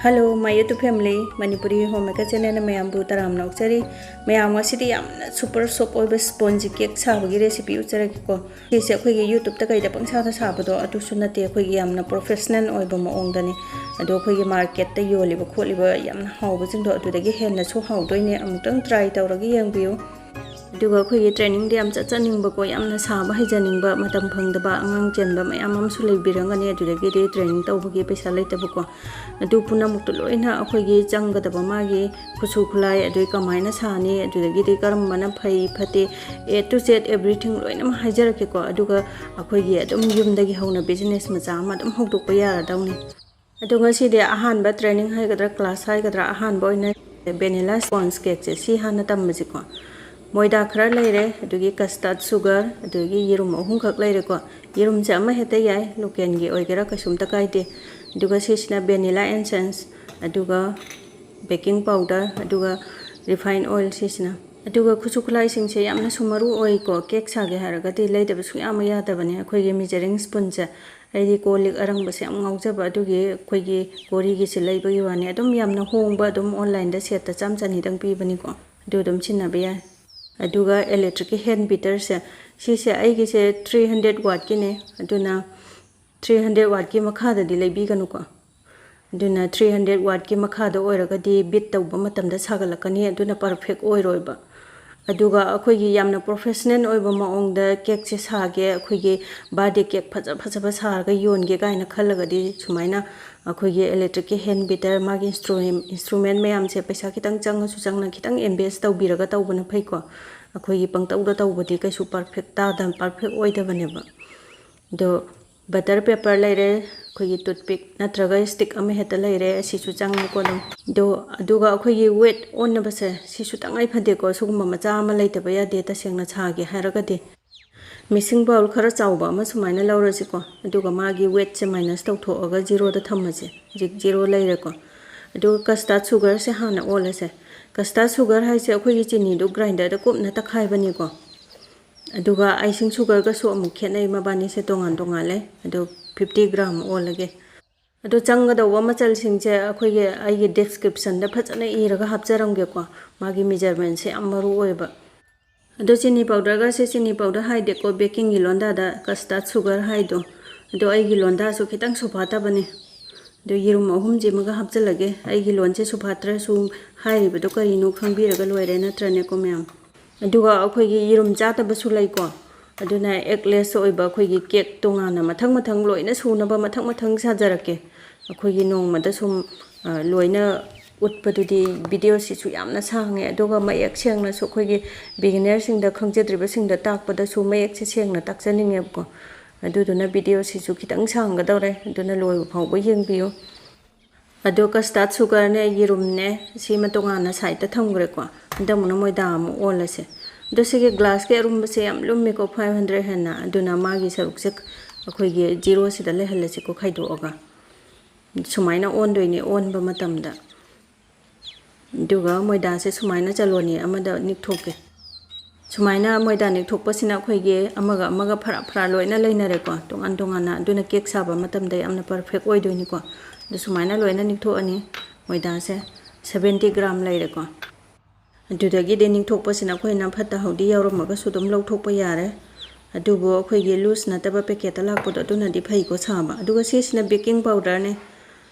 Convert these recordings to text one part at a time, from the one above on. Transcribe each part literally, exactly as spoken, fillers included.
Hello, my YouTube family, Manipuri Homemaker channel ꯃꯌꯥꯝꯕꯨ ꯇꯔꯥꯝꯅ ꯑꯣꯛꯆꯔꯤ꯫ ꯃꯌꯥꯝ, ꯉꯁꯤꯗꯤ ꯌꯥꯝꯅ super soft ꯑꯣꯏꯕ sponge cake ꯁꯥꯕꯒꯤ recipe ꯎꯠꯆꯔꯛꯀꯦꯀꯣ꯫ ꯁꯤꯁꯦ ꯑꯩꯈꯣꯏꯒꯤ YouTube ꯀꯩꯗ ꯄꯪꯁꯥꯗ ꯁꯥꯕꯗꯣ ꯑꯗꯨꯁꯨ ꯅꯠꯇꯦ, ꯑꯩꯈꯣꯏꯒꯤ ꯌꯥꯝꯅ professional ꯑꯣꯏꯕ ꯃꯑꯣꯡꯗꯅꯤ꯫ ꯑꯗꯣ ꯑꯩꯈꯣꯏꯒꯤ market ꯌꯣꯜꯂꯤꯕ ꯈꯣꯠꯂꯤꯕ ꯌꯥꯝꯅ ꯍꯥꯎꯕꯁꯤꯡꯗꯣ ꯑꯗꯨꯗꯒꯤ ꯍꯦꯟꯅꯁꯨ ꯍꯥꯎꯗꯣꯏꯅꯦ꯫ ꯑꯃꯨꯛꯇꯪ try ꯇꯧꯔꯒ ꯌꯦꯡꯕꯤꯌꯨ꯫ ꯑꯗꯨꯒ ꯑꯩꯈꯣꯏꯒꯤ training ꯗꯤ ꯌꯥꯝ ꯆꯠꯆꯅꯤꯡꯕꯀꯣ, ꯌꯥꯝꯅ ꯁꯥꯕ ꯍꯩꯖꯅꯤꯡꯕ, ꯃꯇꯝ ꯐꯪꯗꯕ ꯑꯉꯥꯡ ꯆꯦꯟꯕ ꯃꯌꯥꯝ ꯑꯃꯁꯨ ꯂꯩꯕꯤꯔꯝꯒꯅꯤ꯫ ꯑꯗꯨꯗꯒꯤꯗꯤ training ꯇꯧꯕꯒꯤ ꯄꯩꯁꯥ ꯂꯩꯇꯕꯀꯣ, ꯑꯗꯨ ꯄꯨꯝꯅꯃꯛꯇꯣ ꯂꯣꯏꯅ ꯑꯩꯈꯣꯏꯒꯤ ꯆꯪꯒꯗꯕ ꯃꯥꯒꯤ ꯈꯨꯠꯁꯨ ꯈꯨꯠꯂꯥꯏ, ꯑꯗꯨꯒꯤ ꯀꯃꯥꯏꯅ ꯁꯥꯅꯤ, ꯑꯗꯨꯗꯒꯤꯗꯤ ꯀꯔꯝꯕꯅ ꯐꯩ ꯐꯠꯇꯦ, A to Z everything ꯂꯣꯏꯅꯃꯛ ꯍꯥꯏꯖꯔꯛꯀꯦꯀꯣ꯫ ꯑꯗꯨꯒ ꯑꯩꯈꯣꯏꯒꯤ ꯑꯗꯨꯝ ꯌꯨꯝꯗꯒꯤ ꯍꯧꯅ business ꯃꯆꯥ ꯑꯃ ꯑꯗꯨꯝ ꯍꯧꯗꯣꯛꯄ ꯌꯥꯔꯗꯧꯅꯤ꯫ ꯑꯗꯣ ꯉꯁꯤꯗꯤ ꯑꯍꯥꯟꯕ training ꯍꯥꯏꯒꯗ꯭ꯔꯥ, class ꯍꯥꯏꯒꯗ꯭ꯔꯥ, ꯑꯍꯥꯟꯕ ꯑꯣꯏꯅ vanilla sponge cake ꯁꯦ ꯁꯤ ꯍꯥꯟꯅ ꯇꯝꯕꯁꯤꯀꯣ꯫ ꯃꯣꯏꯗꯥ ꯈꯔ ꯂꯩꯔꯦ, ꯑꯗꯨꯒꯤ custard sugar, ꯑꯗꯨꯒꯤ ꯌꯦꯔꯨꯝ ꯑꯍꯨꯝꯈꯛ ꯂꯩꯔꯦꯀꯣ꯫ ꯌꯦꯔꯨꯝꯁꯦ ꯑꯃ ꯍꯦꯛꯇ ꯌꯥꯏ, local ꯒꯤ ꯑꯣꯏꯒꯦꯔꯥ ꯀꯩꯁꯨꯝꯇ ꯀꯥꯏꯗꯦ꯫ ꯑꯗꯨꯒ ꯁꯤꯁꯤꯅ vanilla essence, ꯑꯗꯨꯒ baking powder, ꯑꯗꯨꯒ refine oil ꯁꯤꯁꯤꯅ꯫ ꯑꯗꯨꯒ ꯈꯨꯠꯁꯨ ꯈꯨꯠꯂꯥꯏꯁꯤꯡꯁꯦ ꯌꯥꯝꯅꯁꯨ ꯃꯔꯨ ꯑꯣꯏꯀꯣ꯫ Cake ꯁꯥꯒꯦ ꯍꯥꯏꯔꯒꯗꯤ ꯂꯩꯗꯕ ꯁꯨꯡꯌꯥ ꯑꯃ ꯌꯥꯗꯕꯅꯦ꯫ ꯑꯩꯈꯣꯏꯒꯤ measuring spoon ꯁꯦ, ꯑꯩꯗꯤ ꯀꯣꯜ ꯂꯤꯛ ꯑꯔꯪꯕꯁꯦ ꯌꯥꯝ ꯉꯥꯎꯖꯕ, ꯑꯗꯨꯒꯤ ꯑꯩꯈꯣꯏꯒꯤ ꯀꯣꯔꯤꯒꯤꯁꯦ ꯂꯩꯕꯒꯤ ꯋꯥꯅꯤ꯫ ꯑꯗꯨꯝ ꯌꯥꯝꯅ ꯍꯣꯡꯕ, ꯑꯗꯨꯝ online ꯗ set ꯇ ꯆꯥꯝ ꯆꯅꯤꯗꯪ ꯄꯤꯕꯅꯤꯀꯣ, ꯑꯗꯨ ꯑꯗꯨꯝ ꯁꯤꯖꯤꯟꯅꯕ ꯌꯥꯏ꯫ ꯑꯗꯨꯒ electric ꯀꯤ hand beater ꯁꯦ, ꯁꯤꯁꯦ ꯑꯩꯒꯤꯁꯦ three hundred watt ꯀꯤꯅꯦ, ꯑꯗꯨꯅ three hundred watt ꯀꯤ ꯃꯈꯥꯗꯗꯤ ꯂꯩꯕꯤꯒꯅꯨꯀꯣ꯫ ꯑꯗꯨꯅ three hundred watt ꯀꯤ ꯃꯈꯥꯗ ꯑꯣꯏꯔꯒꯗꯤ beat ꯇꯧꯕ ꯃꯇꯝꯗ ꯁꯥꯒꯠꯂꯛꯀꯅꯤ, ꯑꯗꯨꯅ perfect ꯑꯣꯏꯔꯣꯏꯕ꯫ ꯑꯗꯨꯒ ꯑꯩꯈꯣꯏꯒꯤ ꯌꯥꯝꯅ professional ꯑꯣꯏꯕ ꯃꯑꯣꯡꯗ cake ꯁꯦ ꯁꯥꯒꯦ, ꯑꯩꯈꯣꯏꯒꯤ birthday cake ꯐꯖ ꯐꯖꯕ ꯁꯥꯔꯒ ꯌꯣꯟꯒꯦ ꯀꯥꯏꯅ ꯈꯜꯂꯒꯗꯤ ꯁꯨꯃꯥꯏꯅ ꯑꯩꯈꯣꯏꯒꯤ electric ꯀꯤ hand beater, ꯃꯥꯒꯤ instru-, instrument ꯃꯌꯥꯝꯁꯦ ꯄꯩꯁꯥ ꯈꯤꯇꯪ ꯆꯪꯉꯁꯨ ꯆꯪꯅ ꯈꯤꯇꯪ invest ꯇꯧꯕꯤꯔꯒ ꯇꯧꯕꯅ ꯐꯩꯀꯣ꯫ ꯑꯩꯈꯣꯏꯒꯤ ꯄꯪꯇꯧꯗ ꯇꯧꯕꯗꯤ ꯀꯩꯁꯨ perfect ꯇꯥꯗ-, perfect ꯑꯣꯏꯗꯕꯅꯦꯕ꯫ ꯑꯗꯣ butter paper ꯂꯩꯔꯦ, ꯑꯩꯈꯣꯏꯒꯤ toothpick ꯅꯠꯇ꯭ꯔꯒ stick ꯑꯃ ꯍꯦꯛꯇ ꯂꯩꯔꯦ, ꯑꯁꯤꯁꯨ ꯆꯪꯉꯦꯀꯣ ꯑꯗꯨꯝ꯫ ꯑꯗꯣ, ꯑꯗꯨꯒ ꯑꯩꯈꯣꯏꯒꯤ weight ꯑꯣꯟꯅꯕꯁꯦ ꯁꯤꯁꯨ ꯇꯉꯥꯏ ꯐꯗꯦꯀꯣ, ꯁꯤꯒꯨꯝꯕ ꯃꯆꯥ ꯑꯃ ꯂꯩꯇꯕ ꯌꯥꯗꯦ ꯇꯁꯦꯡꯅ ꯁꯥꯒꯦ ꯍꯥꯏꯔꯒꯗꯤ꯫ Mixing bowl ꯈꯔ ꯆꯥꯎꯕ ꯑꯃ ꯁꯨꯃꯥꯏꯅ ꯂꯧꯔꯁꯤꯀꯣ, ꯑꯗꯨꯒ ꯃꯥꯒꯤ weight ꯁꯦ minus ꯇꯧꯊꯣꯛꯑꯒ zero ꯗ ꯊꯝꯃꯁꯦ꯫ ꯍꯧꯖꯤꯛ zero ꯂꯩꯔꯦꯀꯣ꯫ ꯑꯗꯨꯒ custard sugar ꯁꯦ ꯍꯥꯟꯅ ꯑꯣꯜꯂꯁꯦ꯫ Custard sugar ꯍꯥꯏꯁꯦ ꯑꯩꯈꯣꯏꯒꯤ ꯆꯤꯅꯤꯗꯨ grinder ꯗ ꯀꯨꯞꯅ ꯇꯛꯈꯥꯏꯕꯅꯤꯀꯣ꯫ ꯑꯗꯨꯒ icing sugar ꯒꯁꯨ ꯑꯃꯨꯛ ꯈꯦꯠꯅꯩ, ꯃꯕꯥꯅꯤꯁꯦ ꯇꯣꯉꯥꯟ ꯇꯣꯉꯥꯜꯂꯦ꯫ ꯑꯗꯨ fifty gram ꯑꯣꯜꯂꯒꯦ꯫ ꯑꯗꯣ ꯆꯪꯒꯗꯧꯕ ꯃꯆꯜꯁꯤꯡꯁꯦ ꯑꯩꯈꯣꯏꯒꯤ, ꯑꯩꯒꯤ descriptionꯗ ꯐꯖꯅ ꯏꯔꯒ ꯍꯥꯞꯆꯔꯝꯒꯦꯀꯣ꯫ ꯃꯥꯒꯤ measurementꯁꯦ ꯌꯥꯝ ꯃꯔꯨ ꯑꯣꯏꯕ꯫ ꯑꯗꯣ ꯆꯤꯅꯤ powderꯒꯁꯦ, ꯆꯤꯅꯤ powder ꯍꯥꯏꯗꯦꯀꯣ, bakingꯒꯤ ꯂꯣꯟꯗꯥꯗ custard sugar ꯍꯥꯏꯗꯣ꯫ ꯑꯗꯣ ꯑꯩꯒꯤ ꯂꯣꯟꯗꯥꯁꯨ ꯈꯤꯇꯪ ꯁꯨꯐꯥꯠꯇꯕꯅꯦ꯫ ꯑꯗꯣ ꯌꯦꯔꯨꯝ ꯑꯍꯨꯝꯁꯤꯃꯒ ꯍꯥꯞꯆꯤꯜꯂꯒꯦ꯫ ꯑꯩꯒꯤ ꯂꯣꯟꯁꯦ ꯁꯨꯐꯥꯠꯇ꯭ꯔꯁꯨ ꯍꯥꯏꯔꯤꯕꯗꯣ ꯀꯔꯤꯅꯣ ꯈꯪꯕꯤꯔꯒ ꯂꯣꯏꯔꯦ, ꯅꯠꯇ꯭ꯔꯅꯦꯀꯣ ꯃꯌꯥꯝ? ꯑꯗꯨꯒ ꯑꯩꯈꯣꯏꯒꯤ ꯌꯦꯔꯨꯝ ꯆꯥꯗꯕꯁꯨ ꯂꯩꯀꯣ꯫ ꯑꯗꯨꯅ eggless ꯑꯣꯏꯕ ꯑꯩꯈꯣꯏꯒꯤ cake ꯇꯣꯉꯥꯟꯅ ꯃꯊꯪ ꯃꯊꯪ ꯂꯣꯏꯅ ꯁꯨꯅꯕ ꯃꯊꯪ ꯃꯊꯪ ꯁꯥꯖꯔꯛꯀꯦ꯫ ꯑꯩꯈꯣꯏꯒꯤ ꯅꯣꯡꯃꯗ ꯁꯨꯝ, ꯑ, ꯂꯣꯏꯅ ꯎꯠꯄꯗꯨꯗꯤ videoꯁꯤꯁꯨ ꯌꯥꯝꯅ ꯁꯥꯡꯉꯦ, ꯑꯗꯨꯒ ꯃꯌꯦꯛ ꯁꯦꯡꯅꯁꯨ ꯑꯩꯈꯣꯏꯒꯤ beginnerꯁꯤꯡꯗ, ꯈꯪꯖꯗ꯭ꯔꯤꯕꯁꯤꯡꯗ ꯇꯥꯛꯄꯗꯁꯨ ꯃꯌꯦꯛꯁꯦ ꯁꯦꯡꯅ ꯇꯥꯛꯆꯅꯤꯡꯉꯦꯕꯀꯣ꯫ ꯑꯗꯨꯗꯨꯅ videoꯁꯤꯁꯨ ꯈꯤꯇꯪ ꯁꯥꯡꯒꯗꯧꯔꯦ, ꯑꯗꯨꯅ ꯂꯣꯏꯕ ꯐꯥꯎꯕ ꯌꯦꯡꯕꯤꯌꯨ꯫ ꯑꯗꯣ custard sugarꯅꯦ, ꯌꯦꯔꯨꯝꯅꯦ, ꯁꯤꯃ ꯇꯣꯉꯥꯟꯅ sideꯇ ꯊꯝꯈ꯭ꯔꯦꯀꯣ꯫ ꯍꯟꯗꯛ ꯑꯃꯨꯛꯅ ꯃꯣꯏꯗꯥ ꯑꯃꯨꯛ ꯑꯣꯜꯂꯁꯦ꯫ ꯑꯗꯣ ꯁꯤꯒꯤ glassꯀꯤ ꯑꯔꯨꯝꯕꯁꯦ ꯌꯥꯝ ꯂꯨꯝꯃꯤꯀꯣ, five hundred ꯍꯦꯟꯅ, ꯑꯗꯨꯅ ꯃꯥꯒꯤ ꯁꯔꯨꯛꯁꯦ ꯑꯩꯈꯣꯏꯒꯤ zeroꯁꯤꯗ ꯂꯩꯍꯜꯂꯁꯤꯀꯣ, ꯈꯥꯏꯗꯣꯛꯑꯒ꯫ ꯁꯨꯃꯥꯏꯅ ꯑꯣꯟꯗꯣꯏꯅꯦ ꯑꯣꯟꯕ ꯃꯇꯝꯗ꯫ ꯑꯗꯨꯒ ꯃꯣꯏꯗꯥꯁꯦ ꯁꯨꯃꯥꯏꯅ ꯆꯂꯣꯅꯤ ꯑꯃꯗ ꯅꯤꯛꯊꯣꯛꯀꯦ꯫ ꯁꯨꯃꯥꯏꯅ ꯃꯣꯏꯗꯥ ꯅꯤꯛꯊꯣꯛꯄꯁꯤꯅ ꯑꯩꯈꯣꯏꯒꯤ ꯑꯃꯒ ꯑꯃꯒ ꯐꯔꯥ ꯐꯔꯥ ꯂꯣꯏꯅ ꯂꯩꯅꯔꯦꯀꯣ, ꯇꯣꯉꯥꯟ ꯇꯣꯉꯥꯟꯅ꯫ ꯑꯗꯨꯅ cake ꯁꯥꯕ ꯃꯇꯝꯗ ꯌꯥꯝꯅ perfect ꯑꯣꯏꯗꯣꯏꯅꯤꯀꯣ꯫ ꯑꯗꯨ ꯁꯨꯃꯥꯏꯅ ꯂꯣꯏꯅ ꯅꯤꯛꯊꯣꯛꯑꯅꯤ꯫ ꯃꯣꯏꯗꯥꯁꯦ seventy gram ꯂꯩꯔꯦꯀꯣ꯫ ꯑꯗꯨꯗꯒꯤꯗꯤ ꯅꯤꯛꯊꯣꯛꯄꯁꯤꯅ ꯑꯩꯈꯣꯏꯅ ꯐꯠꯇ ꯍꯥꯎꯗꯤ ꯌꯥꯎꯔꯝꯃꯒꯁꯨ ꯑꯗꯨꯝ ꯂꯧꯊꯣꯛꯄ ꯌꯥꯔꯦ꯫ ꯑꯗꯨꯕꯨ ꯑꯩꯈꯣꯏꯒꯤ loose ꯅꯠꯇꯕ packetꯇ ꯂꯥꯛꯄꯗꯣ ꯑꯗꯨꯅꯗꯤ ꯐꯩꯀꯣ ꯁꯥꯕ꯫ ꯑꯗꯨꯒ ꯁꯤꯁꯤꯅ baking powderꯅꯦ꯫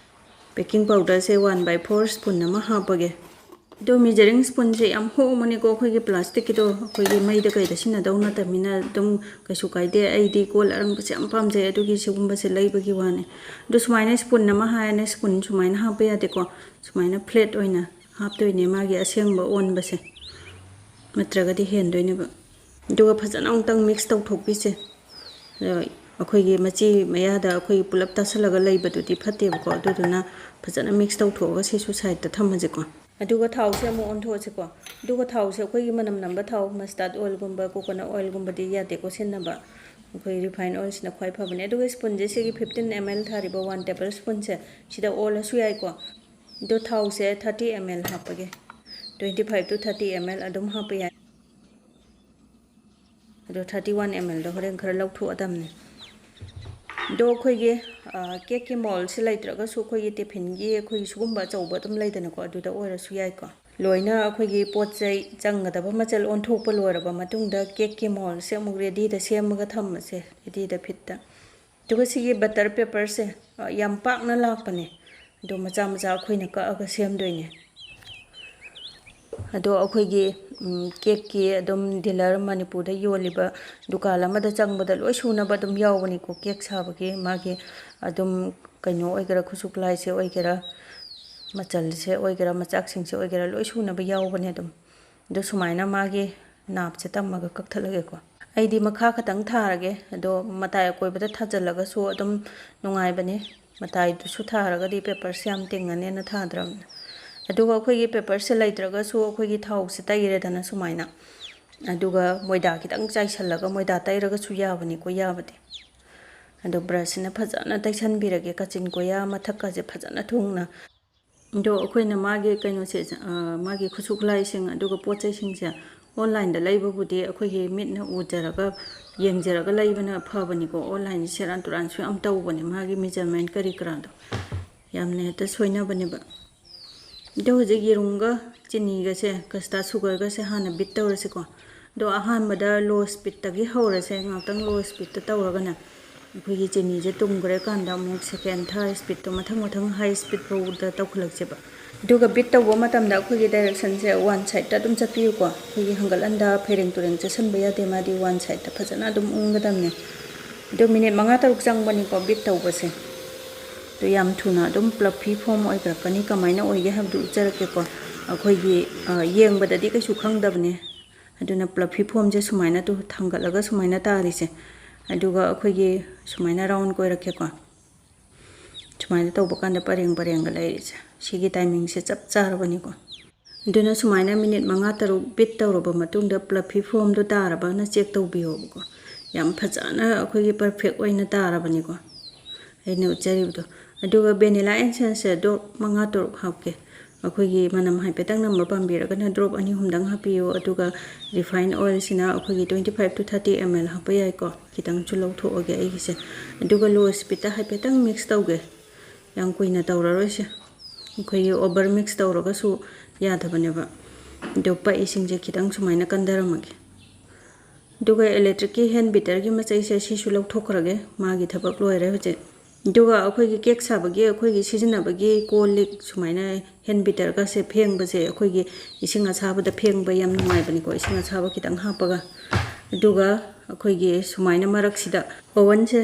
Baking powderꯁꯦ one by four spoon ꯑꯃ ꯍꯥꯞꯄꯒꯦ꯫ ꯑꯗꯣ measuring spoonꯁꯦ ꯌꯥꯝ ꯍꯣꯡꯕꯅꯤꯀꯣ, ꯑꯩꯈꯣꯏꯒꯤ plasticꯀꯤꯗꯣ, ꯑꯩꯈꯣꯏꯒꯤ ꯃꯩꯗ ꯀꯩꯗ ꯁꯤꯖꯤꯟꯅꯗꯧ ꯅꯠꯇꯕꯅꯤꯅ ꯑꯗꯨꯝ ꯀꯩꯁꯨ ꯀꯥꯏꯗꯦ꯫ ꯑꯩꯗꯤ ꯀꯣꯜ ꯑꯔꯪꯕꯁꯦ ꯌꯥꯝ ꯄꯥꯝꯖꯩ, ꯑꯗꯨꯒꯤ ꯁꯤꯒꯨꯝꯕꯁꯦ ꯂꯩꯕꯒꯤ ꯋꯥꯅꯤ꯫ ꯑꯗꯣ ꯁꯨꯃꯥꯏꯅ spoon ꯑꯃ ꯍꯥꯏꯔꯅꯤ, spoon ꯁꯨꯃꯥꯏꯅ ꯍꯥꯞꯄ ꯌꯥꯗꯦꯀꯣ, ꯁꯨꯃꯥꯏꯅ flat ꯑꯣꯏꯅ ꯍꯥꯞꯇꯣꯏꯅꯦ ꯃꯥꯒꯤ ꯑꯁꯦꯡꯕ ꯑꯣꯟꯕꯁꯦ, ꯅꯠꯇ꯭ꯔꯒꯗꯤ ꯍꯦꯟꯗꯣꯏꯅꯦꯕ꯫ ꯑꯗꯨꯒ ꯐꯖꯅ ꯑꯃꯨꯛꯇꯪ mix ꯇꯧꯊꯣꯛꯄꯤꯁꯦ꯫ ꯑꯗꯣ ꯑꯩꯈꯣꯏꯒꯤ ꯃꯆꯤ ꯃꯌꯥꯗ ꯑꯩꯈꯣꯏꯒꯤ ꯄꯨꯂꯞ ꯇꯥꯁꯜꯂꯒ ꯂꯩꯕꯗꯨꯗꯤ ꯐꯠꯇꯦꯕꯀꯣ, ꯑꯗꯨꯗꯨꯅ ꯐꯖꯅ mix ꯇꯧꯊꯣꯛꯑꯒ ꯁꯤꯁꯨ sideꯇ ꯊꯝꯃꯁꯤꯀꯣ꯫ ꯑꯗꯨꯒ ꯊꯥꯎꯁꯦ ꯑꯃꯨꯛ ꯑꯣꯟꯊꯣꯛꯑꯁꯤꯀꯣ꯫ ꯑꯗꯨꯒ ꯊꯥꯎꯁꯦ ꯑꯩꯈꯣꯏꯒꯤ ꯃꯅꯝ ꯅꯝꯕ ꯊꯥꯎ, mustard oilꯒꯨꯝꯕ, coconut oilꯒꯨꯝꯕꯗꯤ ꯌꯥꯗꯦꯀꯣ ꯁꯤꯖꯤꯟꯅꯕ꯫ ꯑꯩꯈꯣꯏ refine oilꯁꯤꯅ ꯈ꯭ꯋꯥꯏ ꯐꯕꯅꯦ꯫ ꯑꯗꯨꯒ spoonꯁꯦ ꯁꯤꯒꯤ fifteen ml ꯊꯥꯔꯤꯕ one tablespoonꯁꯦ ꯁꯤꯗ ꯑꯣꯜꯂꯁꯨ ꯌꯥꯏꯀꯣ꯫ ꯑꯗꯣ ꯊꯥꯎꯁꯦ thirty ml ꯍꯥꯞꯄꯒꯦ꯫ Twenty five to thirty ml ꯑꯗꯨꯝ ꯍꯥꯞꯄ ꯌꯥꯏ꯫ ꯑꯗꯣ thirty one mlꯗꯣ ꯍꯣꯔꯦꯟ ꯈꯔ ꯂꯧꯊꯣꯛꯑꯗꯝꯅꯦ꯫ ꯑꯗꯣ ꯑꯩꯈꯣꯏꯒꯤ ꯀꯦꯛꯀꯤ ꯃꯣꯜꯁꯦ ꯂꯩꯇ꯭ꯔꯒꯁꯨ ꯑꯩꯈꯣꯏꯒꯤ ꯇꯤꯐꯤꯟꯒꯤ ꯑꯩꯈꯣꯏꯒꯤ ꯁꯤꯒꯨꯝꯕ ꯑꯆꯧꯕ ꯑꯗꯨꯝ ꯂꯩꯗꯅꯀꯣ, ꯑꯗꯨꯗ ꯑꯣꯏꯔꯁꯨ ꯌꯥꯏꯀꯣ꯫ ꯂꯣꯏꯅ ꯑꯩꯈꯣꯏꯒꯤ ꯄꯣꯠ ꯆꯩ ꯆꯪꯒꯗꯕ ꯃꯆꯜ ꯑꯣꯟꯊꯣꯛꯄ ꯂꯣꯏꯔꯕ ꯃꯇꯨꯡꯗ ꯀꯦꯛꯀꯤ ꯃꯣꯜꯁꯦ ꯑꯃꯨꯛ ꯔꯦꯗꯤꯗ ꯁꯦꯝꯃꯒ ꯊꯝꯃꯁꯦ, ꯔꯦꯗꯤꯗ ꯐꯤꯠꯇ꯫ ꯑꯗꯨꯒ ꯁꯤꯒꯤ ꯕꯇꯔ ꯄꯦꯄꯔꯁꯦ ꯌꯥꯝ ꯄꯥꯛꯅ ꯂꯥꯛꯄꯅꯦ, ꯑꯗꯣ ꯃꯆꯥ ꯃꯆꯥ ꯑꯩꯈꯣꯏꯅ ꯀꯛꯑꯒ ꯁꯦꯝꯗꯣꯏꯅꯦ꯫ ꯑꯗꯣ ꯑꯩꯈꯣꯏꯒꯤ ꯀꯦꯛꯀꯤ ꯑꯗꯨꯝ ꯗꯤꯂꯔ, ꯃꯅꯤꯄꯨꯔꯗ ꯌꯣꯜꯂꯤꯕ ꯗꯨꯀꯥꯟ ꯑꯃꯗ ꯆꯪꯕꯗ ꯂꯣꯏ ꯁꯨꯅꯕ ꯑꯗꯨꯝ ꯌꯥꯎꯕꯅꯤꯀꯣ, ꯀꯦꯛ ꯁꯥꯕꯒꯤ꯫ ꯃꯥꯒꯤ ꯑꯗꯨꯝ ꯀꯩꯅꯣ ꯑꯣꯏꯒꯦꯔꯥ, ꯈꯨꯠꯁꯨ ꯈꯨꯠꯂꯥꯏꯁꯦ ꯑꯣꯏꯒꯦꯔꯥ, ꯃꯆꯜꯁꯦ ꯑꯣꯏꯒꯦꯔꯥ, ꯃꯆꯥꯛꯁꯤꯡꯁꯦ ꯑꯣꯏꯒꯦꯔꯥ, ꯂꯣꯏ ꯁꯨꯅꯕ ꯌꯥꯎꯕꯅꯦ ꯑꯗꯨꯝ꯫ ꯑꯗꯣ ꯁꯨꯃꯥꯏꯅ ꯃꯥꯒꯤ ꯅꯥꯞꯁꯦ ꯇꯝꯃꯒ ꯀꯛꯊꯠꯂꯒꯦꯀꯣ꯫ ꯑꯩꯗꯤ ꯃꯈꯥ ꯈꯛꯇꯪ ꯊꯥꯔꯒꯦ, ꯑꯗꯣ ꯃꯇꯥꯏ ꯑꯀꯣꯏꯕꯗ ꯊꯥꯖꯤꯜꯂꯒꯁꯨ ꯑꯗꯨꯝ ꯅꯨꯡꯉꯥꯏꯕꯅꯦ꯫ ꯃꯇꯥꯏꯗꯨꯁꯨ ꯊꯥꯔꯒꯗꯤ ꯄꯦꯄꯔꯁꯦ ꯌꯥꯝ ꯇꯤꯡꯉꯅꯦꯅ ꯊꯥꯗ꯭ꯔꯕꯅꯦ꯫ ꯑꯗꯨꯒ ꯑꯩꯈꯣꯏꯒꯤ ꯄꯦꯄꯔꯁꯦ ꯂꯩꯇ꯭ꯔꯒꯁꯨ ꯑꯩꯈꯣꯏꯒꯤ ꯊꯥꯎꯁꯦ ꯇꯩꯔꯦꯗꯅ ꯁꯨꯃꯥꯏꯅ, ꯑꯗꯨꯒ ꯃꯣꯏꯗꯥ ꯈꯤꯇꯪ ꯆꯥꯏꯁꯜꯂꯒ, ꯃꯣꯏꯗꯥ ꯇꯩꯔꯒꯁꯨ ꯌꯥꯕꯅꯤꯀꯣ, ꯌꯥꯕꯗꯤ꯫ ꯑꯗꯣ ꯕ꯭ꯔꯁꯁꯤꯅ ꯐꯖꯅ ꯇꯩꯁꯟꯕꯤꯔꯒꯦ, ꯀꯥꯆꯤꯟ ꯀꯣꯌꯥ ꯃꯊꯛꯀꯁꯦ ꯐꯖꯅ ꯊꯨꯡꯅ꯫ ꯑꯗꯣ ꯑꯩꯈꯣꯏꯅ ꯃꯥꯒꯤ ꯀꯩꯅꯣꯁꯦ, ꯃꯥꯒꯤ ꯈꯨꯠꯁꯨ ꯈꯨꯠꯂꯥꯏꯁꯤꯡ ꯑꯗꯨꯒ ꯄꯣꯠ ꯆꯩꯁꯤꯡꯁꯦ ꯑꯣꯟꯂꯥꯏꯟꯗ ꯂꯩꯕꯕꯨꯗꯤ ꯑꯩꯈꯣꯏꯒꯤ ꯃꯤꯠꯅ ꯎꯖꯔꯒ, ꯌꯦꯡꯖꯔꯒ ꯂꯩꯕꯅ ꯐꯕꯅꯤꯀꯣ꯫ ꯑꯣꯟꯂꯥꯏꯟꯁꯦ ꯁꯦꯔꯥꯟ ꯇꯨꯔꯥꯟꯁꯨ ꯌꯥꯝ ꯇꯧꯕꯅꯦ, ꯃꯥꯒꯤ ꯃꯦꯖꯔꯃꯦꯟ ꯀꯔꯤ ꯀꯔꯥꯗꯣ ꯌꯥꯝꯅ ꯍꯦꯛꯇ ꯁꯣꯏꯅꯕꯅꯦꯕ꯫ ꯑꯗꯣ ꯍꯧꯖꯤꯛ ꯌꯦꯔꯨꯝꯒ ꯆꯤꯅꯤꯒꯁꯦ, ꯀꯁꯇꯥꯔꯗ ꯁꯨꯒꯔꯒꯁꯦ ꯍꯥꯟꯅ ꯕꯤꯠ ꯇꯧꯔꯁꯤꯀꯣ꯫ ꯑꯗꯣ ꯑꯍꯥꯟꯕꯗ ꯂꯣ ꯁ꯭ꯄꯤꯠꯇꯒꯤ ꯍꯧꯔꯁꯦ, ꯉꯥꯛꯇꯪ ꯂꯣ ꯁ꯭ꯄꯤꯠꯇ ꯇꯧꯔꯒꯅꯦ, ꯑꯩꯈꯣꯏꯒꯤ ꯆꯤꯅꯤꯁꯦ ꯇꯨꯝꯈ꯭ꯔꯦ ꯀꯥꯟꯗ ꯑꯃꯨꯛ ꯁꯦꯀꯦꯟ, ꯊꯥꯔꯠ ꯁ꯭ꯄꯤꯠꯇꯣ ꯃꯊꯪ ꯃꯊꯪ ꯍꯥꯏ ꯁ꯭ꯄꯤꯠ ꯐꯥꯎꯗ ꯇꯧꯈꯠꯂꯛꯁꯦꯕ꯫ ꯑꯗꯨꯒ ꯕꯤꯠ ꯇꯧꯕ ꯃꯇꯝꯗ ꯑꯩꯈꯣꯏꯒꯤ ꯗꯥꯏꯔꯦꯛꯁꯟꯁꯦ ꯋꯥꯟ ꯁꯥꯏꯗꯇ ꯑꯗꯨꯝ ꯆꯠꯄꯤꯌꯨꯀꯣ꯫ ꯑꯩꯈꯣꯏꯒꯤ ꯍꯪꯒꯠ ꯍꯟꯗ ꯐꯩꯔꯦꯡ ꯇꯨꯔꯦꯡ ꯆꯠꯁꯟꯕ ꯌꯥꯗꯦ, ꯃꯥꯗꯤ ꯋꯥꯟ ꯁꯥꯏꯗꯇ ꯐꯖꯅ ꯑꯗꯨꯝ ꯎꯪꯒꯗꯕꯅꯦ꯫ ꯑꯗꯣ ꯃꯤꯅꯤꯠ ꯃꯉꯥ ꯇꯔꯨꯛ ꯆꯪꯕꯅꯤꯀꯣ ꯕꯤꯠ ꯇꯧꯕꯁꯦ꯫ ꯑꯗꯣ ꯌꯥꯝ ꯊꯨꯅ ꯑꯗꯨꯝ ꯄ꯭ꯂꯐꯤ ꯐꯣꯝ ꯑꯣꯏꯈ꯭ꯔꯛꯀꯅꯤ꯫ ꯀꯃꯥꯏꯅ ꯑꯣꯏꯒꯦ ꯍꯥꯏꯕꯗꯨ ꯎꯠꯆꯔꯛꯀꯦꯀꯣ꯫ ꯑꯩꯈꯣꯏꯒꯤ ꯌꯦꯡꯕꯗꯗꯤ ꯀꯩꯁꯨ ꯈꯪꯗꯕꯅꯦ꯫ ꯑꯗꯨꯅ ꯄ꯭ꯂꯐꯤ ꯐꯣꯝꯁꯦ ꯁꯨꯃꯥꯏꯅ ꯇꯨ ꯊꯥꯡꯒꯠꯂꯒ ꯁꯨꯃꯥꯏꯅ ꯇꯥꯔꯤꯁꯦ, ꯑꯗꯨꯒ ꯑꯩꯈꯣꯏꯒꯤ ꯁꯨꯃꯥꯏꯅ ꯔꯥꯎꯟ ꯀꯣꯏꯔꯛꯀꯦꯀꯣ꯫ ꯁꯨꯃꯥꯏꯅ ꯇꯧꯕ ꯀꯥꯟꯗ ꯄꯔꯦꯡ ꯄꯔꯦꯡꯒ ꯂꯩꯔꯤꯁꯦ, ꯁꯤꯒꯤ ꯇꯥꯏꯃꯤꯡꯁꯦ ꯆꯞ ꯆꯥꯔꯕꯅꯤꯀꯣ꯫ ꯑꯗꯨꯅ ꯁꯨꯃꯥꯏꯅ ꯃꯤꯅꯤꯠ ꯃꯉꯥ ꯇꯔꯨꯛ ꯕꯤꯠ ꯇꯧꯔꯕ ꯃꯇꯨꯡꯗ ꯄ꯭ꯂꯐꯤ ꯐꯣꯝꯗꯣ ꯇꯥꯔꯕꯅ ꯆꯦꯛ ꯇꯧꯕꯤꯌꯣꯕꯀꯣ꯫ ꯌꯥꯝ ꯐꯖꯅ ꯑꯩꯈꯣꯏꯒꯤ ꯄꯔꯐꯦꯛ ꯑꯣꯏꯅ ꯇꯥꯔꯕꯅꯤꯀꯣ ꯑꯩꯅ ꯎꯠꯆꯔꯤꯕꯗꯣ꯫ ꯑꯗꯨꯒ ꯚꯦꯅꯤꯂꯥ ꯑꯦꯁꯦꯟꯁꯁꯦ ꯗ꯭ꯔꯣꯞ ꯃꯉꯥ ꯇꯔꯨꯛ ꯍꯥꯞꯀꯦ꯫ ꯑꯩꯈꯣꯏꯒꯤ ꯃꯅꯝ ꯍꯥꯏꯐꯦꯠꯇꯪ ꯅꯝꯕ ꯄꯥꯝꯕꯤꯔꯒꯅ drop ꯑꯅꯤ ꯑꯍꯨꯝꯗꯪ ꯍꯥꯞꯄꯤꯌꯨ꯫ ꯑꯗꯨꯒ refined oilꯁꯤꯅ ꯑꯩꯈꯣꯏꯒꯤ twenty five to thirty ml ꯍꯥꯞꯄ ꯌꯥꯏꯀꯣ꯫ ꯈꯤꯇꯪꯁꯨ ꯂꯧꯊꯣꯛꯑꯒꯦ ꯑꯩꯒꯤꯁꯦ꯫ ꯑꯗꯨꯒ low speedꯇ ꯍꯥꯏꯐꯦꯠꯇꯪ mix ꯇꯧꯒꯦ꯫ ꯌꯥꯝ ꯀꯨꯏꯅ ꯇꯧꯔꯔꯣꯏꯁꯦ꯫ ꯑꯩꯈꯣꯏꯒꯤ over mix ꯇꯧꯔꯒꯁꯨ ꯌꯥꯗꯕꯅꯦꯕ꯫ ꯑꯗꯣ ꯄꯛꯏꯁꯤꯡꯁꯦ ꯈꯤꯇꯪ ꯁꯨꯃꯥꯏꯅ ꯀꯟꯊꯔꯝꯃꯒꯦ꯫ ꯑꯗꯨꯒ electricꯀꯤ hand beaterꯒꯤ ꯃꯆꯩꯁꯦ ꯁꯤꯁꯨ ꯂꯧꯊꯣꯛꯈ꯭ꯔꯒꯦ꯫ ꯃꯥꯒꯤ ꯊꯕꯛ ꯂꯣꯏꯔꯦ ꯍꯧꯖꯤꯛ꯫ ꯑꯗꯨꯒ ꯑꯩꯈꯣꯏꯒꯤ cake ꯁꯥꯕꯒꯤ ꯑꯩꯈꯣꯏꯒꯤ ꯁꯤꯖꯤꯟꯅꯕꯒꯤ ꯀꯣꯜ ꯂꯤꯛ ꯁꯨꯃꯥꯏꯅ hand beaterꯒꯁꯦ ꯐꯦꯡꯕꯁꯦ ꯑꯩꯈꯣꯏꯒꯤ ꯏꯁꯤꯡ ꯑꯁꯥꯕꯗ ꯐꯦꯡꯕ ꯌꯥꯝ ꯅꯨꯡꯉꯥꯏꯕꯅꯤꯀꯣ, ꯏꯁꯤꯡ ꯑꯁꯥꯕ ꯈꯤꯇꯪ ꯍꯥꯞꯄꯒ꯫ ꯑꯗꯨꯒ ꯑꯩꯈꯣꯏꯒꯤ ꯁꯨꯃꯥꯏꯅ ꯃꯔꯛꯁꯤꯗ ovenꯁꯦ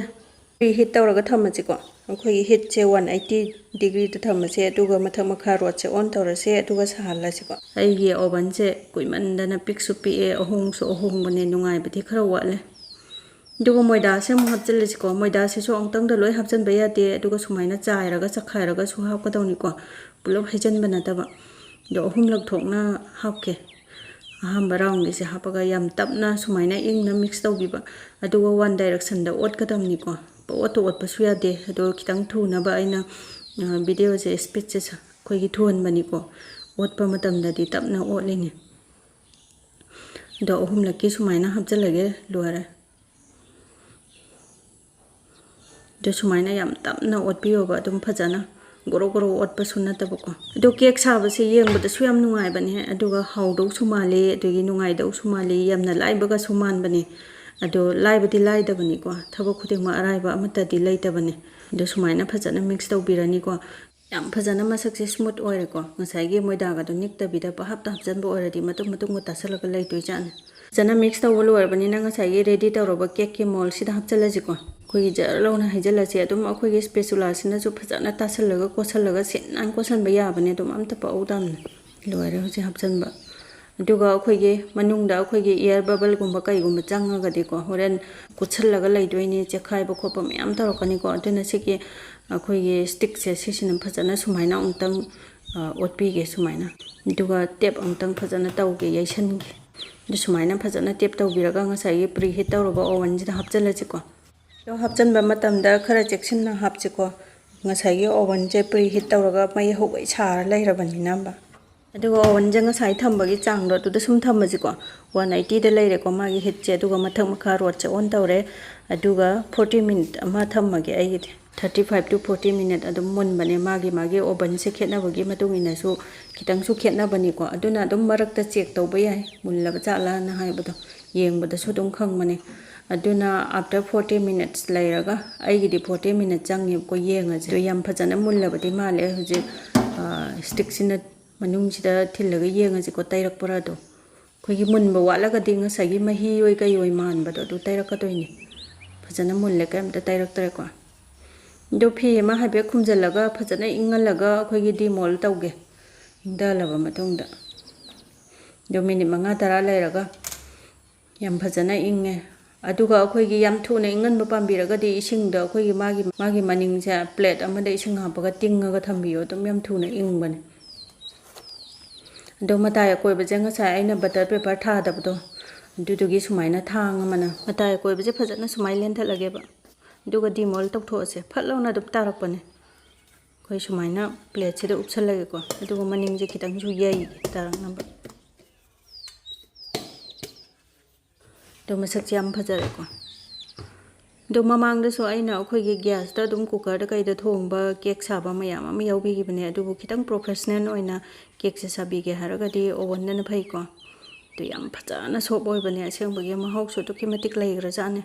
preheat ꯇꯧꯔꯒ ꯊꯝꯃꯁꯤꯀꯣ꯫ ꯑꯩꯈꯣꯏꯒꯤ heatꯁꯦ one eighty degreeꯗ ꯊꯝꯃꯁꯦ, ꯑꯗꯨꯒ ꯃꯊꯛ ꯃꯈꯥ ꯔꯣꯗꯁꯦ on ꯇꯧꯔꯁꯦ, ꯑꯗꯨꯒ ꯁꯥꯍꯜꯂꯁꯤꯀꯣ꯫ ꯑꯩꯒꯤ ovenꯁꯦ ꯀꯨꯏꯃꯟꯗꯅ ꯄꯤꯛꯁꯨ ꯄꯤꯛꯑꯦ, ꯑꯍꯣꯡꯁꯨ ꯑꯍꯣꯡꯕꯅꯦ, ꯅꯨꯡꯉꯥꯏꯕꯗꯤ ꯈꯔ ꯋꯥꯠꯂꯦ꯫ ꯑꯗꯨꯒ ꯃꯣꯏꯗꯥꯁꯦ ꯑꯃꯨꯛ ꯍꯥꯞꯆꯤꯜꯂꯁꯤꯀꯣ꯫ ꯃꯣꯏꯗꯥꯁꯤꯁꯨ ꯑꯃꯨꯛꯇꯪꯗ ꯂꯣꯏ ꯍꯥꯞꯆꯤꯟꯕ ꯌꯥꯗꯦ, ꯑꯗꯨꯒ ꯁꯨꯃꯥꯏꯅ ꯆꯥꯏꯔꯒ ꯆꯈꯥꯏꯔꯒꯁꯨ ꯍꯥꯞꯀꯗꯧꯅꯤꯀꯣ, ꯄꯨꯂꯞ ꯍꯩꯖꯤꯟꯕ ꯅꯠꯇꯕ꯫ ꯑꯗꯣ ꯑꯍꯨꯝꯂꯛ ꯊꯣꯛꯅ ꯍꯥꯞꯀꯦ꯫ ꯑꯍꯥꯟꯕ roundꯒꯤꯁꯦ ꯍꯥꯞꯄꯒ ꯌꯥꯝ ꯇꯞꯅ ꯁꯨꯃꯥꯏꯅ ꯏꯪꯅ mix ꯇꯧꯕꯤꯕ, ꯑꯗꯨꯒ one directionꯗ ꯑꯣꯠꯀꯗꯕꯅꯤꯀꯣ꯫ ꯄꯪꯑꯣꯠꯇ ꯑꯣꯠꯄꯁꯨ ꯌꯥꯗꯦ꯫ ꯑꯗꯣ ꯈꯤꯇꯪ ꯊꯨꯅꯕ ꯑꯩꯅ videoꯁꯦ speedꯁꯦ ꯑꯩꯈꯣꯏꯒꯤ ꯊꯨꯍꯟꯕꯅꯤꯀꯣ꯫ ꯑꯣꯠꯄ ꯃꯇꯝꯗꯗꯤ ꯇꯞꯅ ꯑꯣꯠꯂꯤꯅꯦ꯫ ꯑꯗꯣ ꯑꯍꯨꯝꯂꯛꯀꯤ ꯁꯨꯃꯥꯏꯅ ꯍꯥꯞꯆꯤꯜꯂꯒꯦ, ꯂꯣꯏꯔꯦ꯫ ꯑꯗꯨ ꯁꯨꯃꯥꯏꯅ ꯌꯥꯝ ꯇꯞꯅ ꯑꯣꯠꯄꯤꯌꯣꯕ, ꯑꯗꯨꯝ ꯐꯖꯅ ꯒꯣꯔꯣ ꯒꯣꯔꯣ ꯑꯣꯠꯄꯁꯨ ꯅꯠꯇꯕꯀꯣ꯫ ꯑꯗꯣ cake ꯁꯥꯕꯁꯦ ꯌꯦꯡꯕꯗꯁꯨ ꯌꯥꯝ ꯅꯨꯡꯉꯥꯏꯕꯅꯦ, ꯑꯗꯨꯒ ꯍꯥꯎꯗꯧꯁꯨ ꯃꯥꯜꯂꯤ, ꯑꯗꯒꯤ ꯅꯨꯡꯉꯥꯏꯗꯧꯁꯨ ꯃꯥꯜꯂꯤ, ꯌꯥꯝꯅ ꯂꯥꯏꯕꯒꯁꯨ ꯃꯥꯟꯕꯅꯦ꯫ ꯑꯗꯣ ꯂꯥꯏꯕꯗꯤ ꯂꯥꯏꯗꯕꯅꯤꯀꯣ, ꯊꯕꯛ ꯈꯨꯗꯤꯡꯃꯛ ꯑꯔꯥꯏꯕ ꯑꯃꯠꯇꯗꯤ ꯂꯩꯇꯕꯅꯦ꯫ ꯑꯗꯣ ꯁꯨꯃꯥꯏꯅ ꯐꯖꯅ mix ꯇꯧꯕꯤꯔꯅꯤꯀꯣ꯫ ꯌꯥꯝ ꯐꯖꯅ ꯃꯁꯛꯁꯦ smooth ꯑꯣꯏꯔꯦꯀꯣ꯫ ꯉꯁꯥꯏꯒꯤ ꯃꯣꯏꯗꯥꯒꯗꯣ ꯅꯤꯛꯇꯕꯤꯗ ꯄꯍꯥꯞꯇ ꯍꯥꯞꯆꯤꯟꯕ ꯑꯣꯏꯔꯗꯤ ꯃꯇꯨꯝ ꯃꯇꯨꯝꯒ ꯇꯥꯁꯜꯂꯒ ꯂꯩꯗꯣꯏꯖꯥꯠꯅꯤ꯫ ꯐꯖꯅ mix ꯇꯧꯕ ꯂꯣꯏꯔꯕꯅꯤꯅ ꯉꯁꯥꯏꯒꯤ ready ꯇꯧꯔꯕ cakeꯀꯤ moldꯁꯤꯗ ꯍꯥꯞꯆꯤꯜꯂꯁꯤꯀꯣ꯫ ꯑꯩꯈꯣꯏꯒꯤ ꯖꯔ ꯂꯥꯎꯅ ꯍꯩꯖꯤꯜꯂꯁꯦ꯫ ꯑꯗꯨꯝ ꯑꯩꯈꯣꯏꯒꯤ spatulaꯁꯤꯅꯁꯨ ꯐꯖꯅ ꯇꯥꯁꯜꯂꯒ ꯀꯣꯠꯁꯜꯂꯒ ꯁꯤꯟ ꯅꯥꯟ ꯀꯣꯠꯁꯟꯕ ꯌꯥꯕꯅꯦ꯫ ꯑꯗꯨꯝ ꯑꯝꯇ ꯄꯛꯍꯧꯗꯕꯅꯦ꯫ ꯂꯣꯏꯔꯦ ꯍꯧꯖꯤꯛ ꯍꯥꯞꯆꯤꯟꯕ꯫ ꯑꯗꯨꯒ ꯑꯩꯈꯣꯏꯒꯤ ꯃꯅꯨꯡꯗ ꯑꯩꯈꯣꯏꯒꯤ air bubbleꯒꯨꯝꯕ ꯀꯩꯒꯨꯝꯕ ꯆꯪꯉꯒꯗꯤꯀꯣ, ꯍꯣꯔꯦꯟ ꯀꯨꯠꯁꯜꯂꯒ ꯂꯩꯗꯣꯏꯅꯤ, ꯆꯦꯈꯥꯏꯕ ꯈꯣꯠꯄ ꯃꯌꯥꯝ ꯇꯧꯔꯛꯀꯅꯤꯀꯣ꯫ ꯑꯗꯨꯅ ꯁꯤꯒꯤ ꯑꯩꯈꯣꯏꯒꯤ stickꯁꯦ ꯁꯤꯁꯤꯅ ꯐꯖꯅ ꯁꯨꯃꯥꯏꯅ ꯑꯃꯨꯛꯇꯪ, ꯑ, ꯑꯣꯠꯄꯤꯒꯦ ꯁꯨꯃꯥꯏꯅ꯫ ꯑꯗꯨꯒ tape ꯑꯃꯨꯛꯇꯪ ꯐꯖꯅ ꯇꯧꯒꯦ, ꯌꯩꯁꯟꯒꯦ꯫ ꯑꯗꯨ ꯁꯨꯃꯥꯏꯅ ꯐꯖꯅ tape ꯇꯧꯕꯤꯔꯒ ꯉꯁꯥꯏꯒꯤ preheat ꯇꯧꯔꯕ ovenꯁꯤꯗ ꯍꯥꯞꯆꯤꯜꯂꯁꯤꯀꯣ꯫ ꯑꯗꯣ ꯍꯥꯞꯆꯤꯟꯕ ꯃꯇꯝꯗ ꯈꯔ ꯆꯦꯛꯁꯤꯟꯅ ꯍꯥꯞꯁꯤꯀꯣ꯫ ꯉꯁꯥꯏꯒꯤ ovenꯁꯦ preheat ꯇꯧꯔꯒ ꯃꯩ ꯍꯧꯒꯩ ꯁꯥꯔ ꯂꯩꯔꯕꯅꯤꯅ ꯑꯝꯕ꯫ ꯑꯗꯨꯒ ovenꯁꯦ ꯉꯁꯥꯏ ꯊꯝꯕꯒꯤ ꯆꯥꯡꯗꯣ ꯑꯗꯨꯗ ꯁꯨꯝ ꯊꯝꯃꯁꯤꯀꯣ꯫ One eightyꯗ ꯂꯩꯔꯦꯀꯣ ꯃꯥꯒꯤ heatꯁꯦ꯫ ꯑꯗꯨꯒ ꯃꯊꯛ ꯃꯈꯥ ꯔꯣꯗꯁꯦ on ꯇꯧꯔꯦ꯫ ꯑꯗꯨꯒ forty minute ꯑꯃ ꯊꯝꯃꯒꯦ ꯑꯩꯒꯤꯗꯤ꯫ Thirty five to forty minute ꯑꯗꯨꯝ ꯃꯨꯟꯕꯅꯦ꯫ ꯃꯥꯒꯤ ꯃꯥꯒꯤ ovenꯁꯦ ꯈꯦꯠꯅꯕꯒꯤ ꯃꯇꯨꯡ ꯏꯟꯅꯁꯨ ꯈꯤꯇꯪꯁꯨ ꯈꯦꯠꯅꯕꯅꯤꯀꯣ꯫ ꯑꯗꯨꯅ ꯑꯗꯨꯝ ꯃꯔꯛꯇ check ꯇꯧꯕ ꯌꯥꯏ, ꯃꯨꯜꯂꯕ ꯖꯥꯠꯂꯥꯅ ꯍꯥꯏꯕꯗꯣ ꯌꯦꯡꯕꯗꯁꯨ ꯑꯗꯨꯝ ꯈꯪꯕꯅꯦ꯫ ꯑꯗꯨꯅ after forty minutes ꯂꯩꯔꯒ, ꯑꯩꯒꯤꯗꯤ forty minutes ꯆꯪꯉꯦꯕꯀꯣ꯫ ꯌꯦꯡꯉꯁꯦ꯫ ꯑꯗꯣ ꯌꯥꯝ ꯐꯖꯅ ꯃꯨꯜꯂꯕꯗꯤ ꯃꯥꯜꯂꯦ꯫ ꯍꯧꯖꯤꯛ stickꯁꯤꯅ ꯃꯅꯨꯡꯁꯤꯗ ꯊꯤꯜꯂꯒ ꯌꯦꯡꯉꯁꯤꯀꯣ, ꯇꯩꯔꯛꯄ꯭ꯔꯥꯗꯣ꯫ ꯑꯩꯈꯣꯏꯒꯤ ꯃꯨꯟꯕ ꯋꯥꯠꯂꯒꯗꯤ ꯉꯁꯥꯏꯒꯤ ꯃꯍꯤ ꯑꯣꯏ ꯀꯩ ꯑꯣꯏ ꯃꯥꯟꯕꯗꯣ ꯑꯗꯨ ꯇꯩꯔꯛꯀꯗꯣꯏꯅꯤ꯫ ꯐꯖꯅ ꯃꯨꯜꯂꯦ, ꯀꯩꯝꯇ ꯇꯩꯔꯛꯇ꯭ꯔꯦꯀꯣ꯫ ꯑꯗꯣ ꯐꯤ ꯑꯃ ꯍꯥꯏꯐꯦꯠ ꯈꯨꯝꯖꯤꯜꯂꯒ ꯐꯖꯅ ꯏꯪꯍꯜꯂꯒ ꯑꯩꯈꯣꯏꯒꯤ demol ꯇꯧꯒꯦ, ꯏꯪꯊꯍꯜꯂꯕ ꯃꯇꯨꯡꯗ꯫ ꯑꯗꯣ minute ꯃꯉꯥ ꯇꯔꯥ ꯂꯩꯔꯒ ꯌꯥꯝ ꯐꯖꯅ ꯏꯪꯉꯦ꯫ ꯑꯗꯨꯒ ꯑꯩꯈꯣꯏꯒꯤ ꯌꯥꯝ ꯊꯨꯅ ꯏꯪꯍꯟꯕ ꯄꯥꯝꯕꯤꯔꯒꯗꯤ ꯏꯁꯤꯡꯗ ꯑꯩꯈꯣꯏꯒꯤ ꯃꯥꯒꯤ, ꯃꯥꯒꯤ ꯃꯅꯤꯡꯁꯦ plate ꯑꯃꯗ ꯏꯁꯤꯡ ꯍꯥꯞꯄꯒ ꯇꯤꯡꯉꯒ ꯊꯝꯕꯤꯌꯣ, ꯑꯗꯨꯝ ꯌꯥꯝ ꯊꯨꯅ ꯏꯪꯕꯅꯦ꯫ ꯑꯗꯣ ꯃꯇꯥꯏ ꯑꯀꯣꯏꯕꯁꯦ ꯉꯁꯥꯏ ꯑꯩꯅ butter paper ꯊꯥꯗꯕꯗꯣ, ꯑꯗꯨꯗꯨꯒꯤ ꯁꯨꯃꯥꯏꯅ ꯊꯥꯡ ꯑꯃꯅ ꯃꯇꯥꯏ ꯑꯀꯣꯏꯕꯁꯦ ꯐꯖꯅ ꯁꯨꯃꯥꯏꯅ ꯂꯦꯟꯊꯠꯂꯒꯦꯕ꯫ ꯑꯗꯨꯒ demol ꯇꯧꯊꯣꯛꯑꯁꯦ꯫ ꯐꯠ ꯂꯥꯎꯅ ꯑꯗꯨꯝ ꯇꯥꯔꯛꯄꯅꯦ꯫ ꯑꯩꯈꯣꯏ ꯁꯨꯃꯥꯏꯅ plateꯁꯤꯗ ꯎꯞꯁꯜꯂꯒꯦꯀꯣ꯫ ꯑꯗꯨꯒ ꯃꯅꯤꯡꯁꯦ ꯈꯤꯇꯪꯁꯨ ꯌꯩꯒꯦ ꯇꯥꯔꯛꯅꯕ꯫ ꯑꯗꯣ ꯃꯁꯛꯁꯦ ꯌꯥꯝ ꯐꯖꯔꯦꯀꯣ꯫ ꯑꯗꯣ ꯃꯃꯥꯡꯗꯁꯨ ꯑꯩꯅ ꯑꯩꯈꯣꯏꯒꯤ gasꯇ ꯑꯗꯨꯝ cookerꯗ ꯀꯩꯗ ꯊꯣꯡꯕ cake ꯁꯥꯕ ꯃꯌꯥꯝ ꯑꯃ ꯌꯥꯎꯕꯤꯈꯤꯕꯅꯦ꯫ ꯑꯗꯨꯕꯨ ꯈꯤꯇꯪ professional ꯑꯣꯏꯅ cakeꯁꯦ ꯁꯥꯕꯤꯒꯦ ꯍꯥꯏꯔꯒꯗꯤ ovenꯗꯅ ꯐꯩꯀꯣ꯫ ꯑꯗꯨ ꯌꯥꯝ ꯐꯖꯅ soft ꯑꯣꯏꯕꯅꯦ ꯑꯁꯦꯡꯕꯒꯤ, ꯃꯍꯥꯎꯁꯨ ꯑꯗꯨꯛꯀꯤ ꯃꯇꯤꯛ ꯂꯩꯈ꯭ꯔꯖꯥꯠꯅꯦ꯫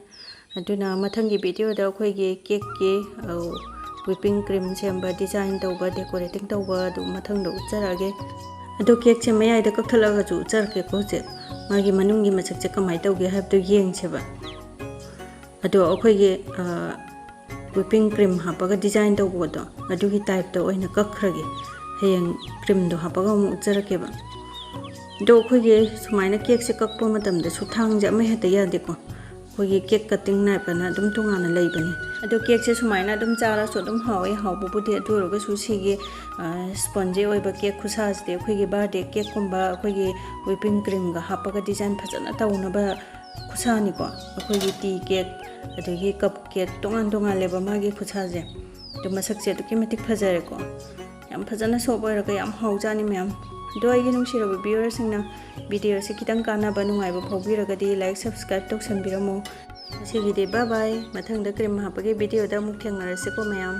ꯑꯗꯨꯅ ꯃꯊꯪꯒꯤ videoꯗ ꯑꯩꯈꯣꯏꯒꯤ cakeꯀꯤ, ꯑꯧ, whipping cream ꯁꯦꯝꯕ, design ꯇꯧꯕ, decorating ꯇꯧꯕ ꯑꯗꯨ ꯃꯊꯪꯗ ꯎꯠꯆꯔꯛꯑꯒꯦ꯫ ꯑꯗꯣ cakeꯁꯦ ꯃꯌꯥꯏꯗ ꯀꯛꯊꯠꯂꯒꯁꯨ ꯎꯠꯆꯔꯛꯀꯦꯀꯣ꯫ ꯍꯧꯖꯤꯛ ꯃꯥꯒꯤ ꯃꯅꯨꯡꯒꯤ ꯃꯁꯛꯁꯦ ꯀꯃꯥꯏꯅ ꯇꯧꯒꯦ ꯍꯥꯏꯕꯗꯨ ꯌꯦꯡꯁꯦꯕ꯫ ꯑꯗꯣ ꯑꯩꯈꯣꯏꯒꯤ, ꯑ, whipping cream ꯍꯥꯞꯄꯒ design ꯇꯧꯕꯗꯣ, ꯑꯗꯨꯒꯤ typeꯇ ꯑꯣꯏꯅ ꯀꯛꯈ꯭ꯔꯒꯦ꯫ ꯍꯌꯦꯡ creamꯗꯣ ꯍꯥꯞꯄꯒ ꯑꯃꯨꯛ ꯎꯠꯆꯔꯛꯀꯦꯕ꯫ ꯑꯗꯣ ꯑꯩꯈꯣꯏꯒꯤ ꯁꯨꯃꯥꯏꯅ cakeꯁꯦ ꯀꯛꯄ ꯃꯇꯝꯗꯁꯨ ꯊꯥꯡꯁꯦ ꯑꯃ ꯍꯦꯛꯇ ꯌꯥꯗꯦꯀꯣ꯫ ꯑꯩꯈꯣꯏꯒꯤ cake cutting knife ꯑꯅ ꯑꯗꯨꯝ ꯇꯣꯉꯥꯟꯅ ꯂꯩꯕꯅꯦ꯫ ꯑꯗꯣ cakeꯁꯦ ꯁꯨꯃꯥꯏꯅ ꯑꯗꯨꯝ ꯆꯥꯔꯁꯨ ꯑꯗꯨꯝ ꯍꯥꯎꯋꯦ, ꯍꯥꯎꯕꯕꯨꯗꯤ꯫ ꯑꯗꯨ ꯑꯣꯏꯔꯒꯁꯨ ꯁꯤꯒꯤ, ꯑ, spongy ꯑꯣꯏꯕ cake ꯈꯨꯁꯥꯁꯤꯗꯤ ꯑꯩꯈꯣꯏꯒꯤ birthday cakeꯀꯨꯝꯕ ꯑꯩꯈꯣꯏꯒꯤ whipping creamꯒ ꯍꯥꯞꯄꯒ design ꯐꯖꯅ ꯇꯧꯅꯕ ꯈꯨꯠꯁꯥꯅꯤꯀꯣ꯫ ꯑꯩꯈꯣꯏꯒꯤ tea cake, ꯑꯗꯒꯤ cup cake, ꯇꯣꯉꯥꯟ ꯇꯣꯉꯥꯜꯂꯦꯕ ꯃꯥꯒꯤ ꯈꯨꯠꯁꯥꯁꯦ꯫ ꯑꯗꯣ ꯃꯁꯛꯁꯦ ꯑꯗꯨꯛꯀꯤ ꯃꯇꯤꯛ ꯐꯖꯔꯦꯀꯣ꯫ ꯌꯥꯝ ꯐꯖꯅ soft ꯑꯣꯏꯔꯒ ꯌꯥꯝ ꯍꯥꯎꯖꯥꯅꯤ ꯃꯌꯥꯝ꯫ ꯑꯗꯣ ꯑꯩꯒꯤ ꯅꯨꯡꯁꯤꯔꯕ viewerꯁꯤꯡꯅ videoꯁꯦ ꯈꯤꯇꯪ ꯀꯥꯟꯅꯕ ꯅꯨꯡꯉꯥꯏꯕ ꯐꯥꯎꯕꯤꯔꯒꯗꯤ like, subscribe ꯇꯧꯁꯟꯕꯤꯔꯝꯃꯣ꯫ ꯉꯁꯤꯒꯤꯗꯤ bye bye꯫ ꯃꯊꯪꯗ cream ꯍꯥꯞꯄꯒꯤ videoꯗ ꯑꯃꯨꯛ ꯊꯦꯡꯅꯔꯁꯤꯀꯣ ꯃꯌꯥꯝ꯫